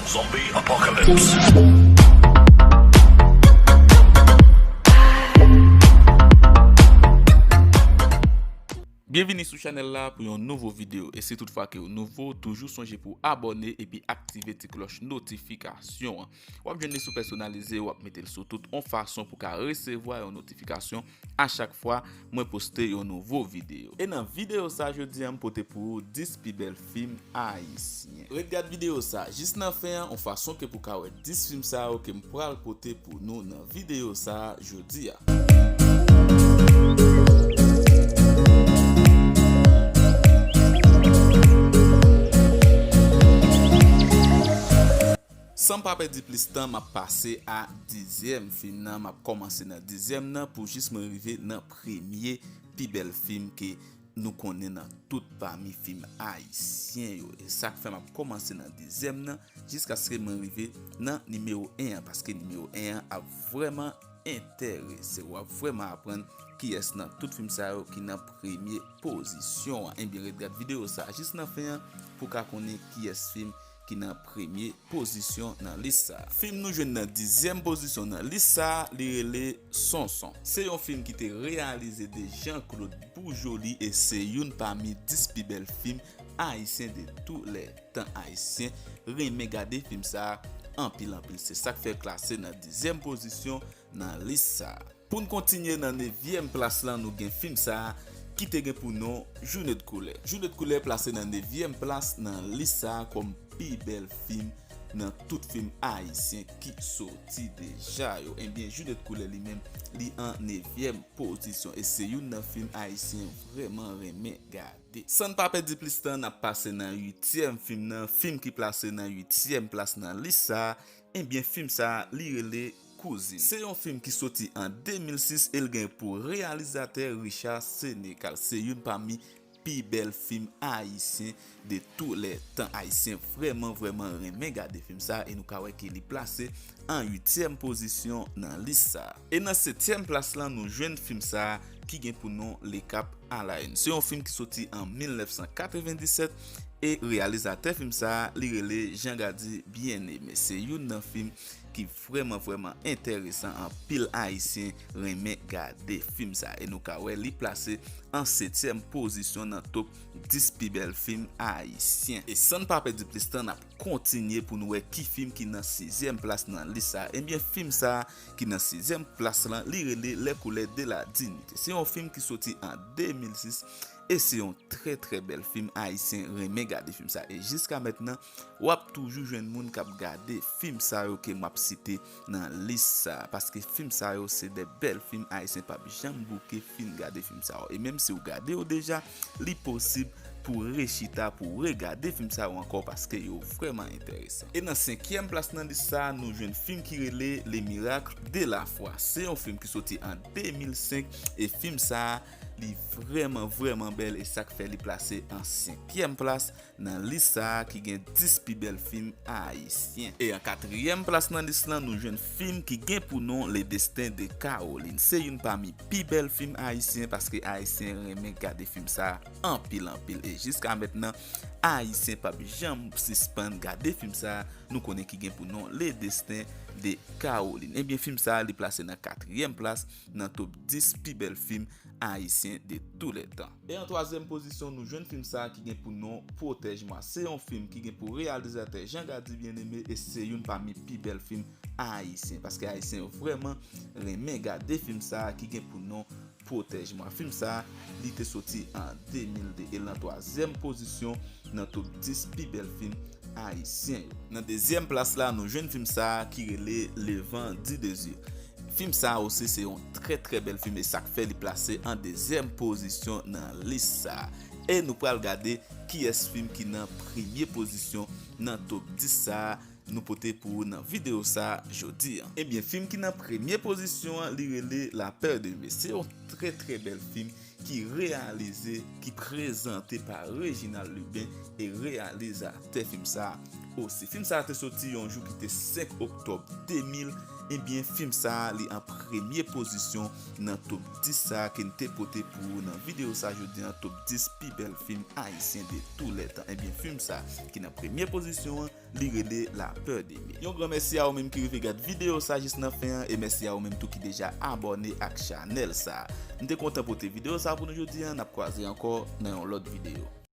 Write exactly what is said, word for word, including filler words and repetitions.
Zombie Apocalypse. Byenvini sou chanèl la pou yon nouvo videyo. E si toutfwa ke w nouvo, toujou sonje pou abòne epi aktive ti klòch notifikasyon an. W ap jwenn li sou pèsonalize, w ap mete l sou tout yon fason pou ka resevwa yon notifikasyon a chak fwa mwen poste yon nouvo videyo. E nan videyo sa jodi a, m pote pou ou dis pi bèl fim ayisyen. Ret gad videyo sa jis nan fen an, yon fason ke pou ka wè dis fim sa yo ke m pral pote pou nou nan videyo sa jodi a. San m pa pèdi plis tan, m ap pase a dizyèm fim nan. M ap kòmanse nan dizyèm nan pou jis mwen rive nan premye pi bèl fim ke nou konnen nan tout pami fim ayisyen yo. E sa k fè m ap kòmanse nan dizyèm nan jiskaske mwen rive nan nimewo en an, paske nimewo en an ap vrèman enterese w, w ap vrèman aprann kiyès nan tout fim sa yo ki nan premye pozisyon an. Ebyen, ret gad videyo sa jis nan fen an pou w ka konnen kiyès fim ki nan premye pozisyon nan lis sa. Fim nou jwenn nan dizyèm pozisyon nan lis sa, li rele Sonson. Se yon fim ki te reyalize de Jean-Claude Boujoli e se youn pami dis pi bèl fim ayisyen de tou lè tan. Ayisyen renmen gade fim sa anpil anpil. Se sa k fè l klase nan dizyèm pozisyon nan lis sa. Pou n kontinye nan nevyèm plas lan, nou gen fim sa ki te gen pou non Joune de Koulè. Joune de Koulè plase nan nevyèm plas nan lis sa kòm pi bèl fim nan tout fim ayisyen ki soti deja yo. Ebyen, Joune de Koulè li menm, li an nevyèm pozisyon. E se youn nan fim ayisyen vrèman renmen gade. San n pa pèdi plis tan, n ap pase nan uityèm fim nan, fim ki plase nan uityèm plas nan lis sa. Ebyen, fim sa, li rele Kouzin. Se yon fim ki soti an de mil sis e l gen pou reyalizatè Richard Sénécal. Se youn pami pi bèl fim ayisyen de tou lè tan. Ayisyen vrèman, vrèman renmen gade fim sa e nou ka wè ke li plase an uityèm pozisyon nan lis sa. E nan setyèm plas lan, nou jwenn fim sa ki gen pou non Le Cap à la Une. Se yon fim ki soti an mil nèf san katrevenndisèt e reyalizatè fim sa, li rele Jean Gardy Bien-Aimé. Se youn nan fim ki vrèman, vrèman enteresan. Anpil ayisyen renmen gade fim sa. E nou ka wè li plase an setyèm pozisyon nan top dis pi bèl fim ayisyen. E san n pa pèdi plis tan, n ap kontinye pou n wè ki fim ki nan sizyèm plas nan lis sa. Ebyen, fim sa ki nan sizyèm plas lan, li rele Les Couleurs de la Dignité. Se yon fim ki soti an de mil sis e se yon trè, trè bèl fim. Ayisyen renmen gade fim sa. E jiska mentnan, w ap toujou jwenn moun k ap gade fim sa yo ke m ap site nan lis sa. Paske fim sa yo se de bèl fim, ayisyen p ap janm bouke fin gade fim sa yo. E menm si w gade yo deja, li posib pou w rechita, pou w regade fim sa yo ankò, paske yo vrèman enteresan. E nan senkyèm plas nan lis sa, nou jwenn fim ki rele Les Miracles de la Foi. Se yon fim ki soti an de mil senk, e fim sa, li vrèman, vrèman bèl, e sa k fè li plase an senkyèm plas nan lis sa ki gen dis pi bèl fim ayisyen. E an katriyèm plas nan lis lan, nou jwenn fim ki gen pou non Le Destin de Caroline. Se youn pami pi bèl fim ayisyen, paske ayisyen renmen gade fim sa anpil, anpil. E jiska mentnan, ayisyen p ap janm sispann gade fim sa, nou konnen ki gen pou non Le Destin de Caroline. Ebyen, fim sa, li plase nan katriyèm plas nan top dis pi bèl fim ayisyen de tou lè tan. E an twazyèm pozisyon, nou jwenn fim sa ki gen pou non Protège-moi. Se yon fim ki gen pou reyalizatè Jean Gardy Bien-Aimé, e se youn pami pi bèl fim ayisyen, paske ayisyen yo vrèman renmen gade fim sa ki gen pou non Protège-moi. Fim sa, li te soti an de mil de e l an twazyèm pozisyon nan top dis pi bèl fim ayisyen yo. Nan dezyèm plas la, nou jwenn fim sa ki rele Le Vendredi des Yeux. Fim sa osi se yon trè, trè bèl fim, e sa k fè li plase an dezyèm pozisyon nan lis sa. E nou pral gade kiyès fim ki nan premye pozisyon nan top dis sa nou pote pou ou nan videyo sa jodi a. Ebyen, fim ki nan premye pozisyon an, li rele La Peur de Mé. Se yon trè, trè bèl fim ki reyalize, ki prezante pa Réginald Lubin, e reyalizatè fim sa, osi. Fim sa a te soti yon jou ki te senk oktòb de mil. Ebyen, fim sa a, li an premye pozisyon nan top dis sa a ke n te pote pou ou nan videyo sa a jodi an, top dis pi bèl fim ayisyen de tou lè tan. Ebyen, fim sa a, ki nan premye pozisyon an, li rele La Peur d'aimer. Yon gran mèsi a ou menm ki rive gad videyo sa a jis nan fen an, e mèsi a ou menm tou ki deja abòne ak chanèl sa a. M te kontan pote videyo sa a pou nou jodi an, n ap kwaze ankò nan yon lòt videyo.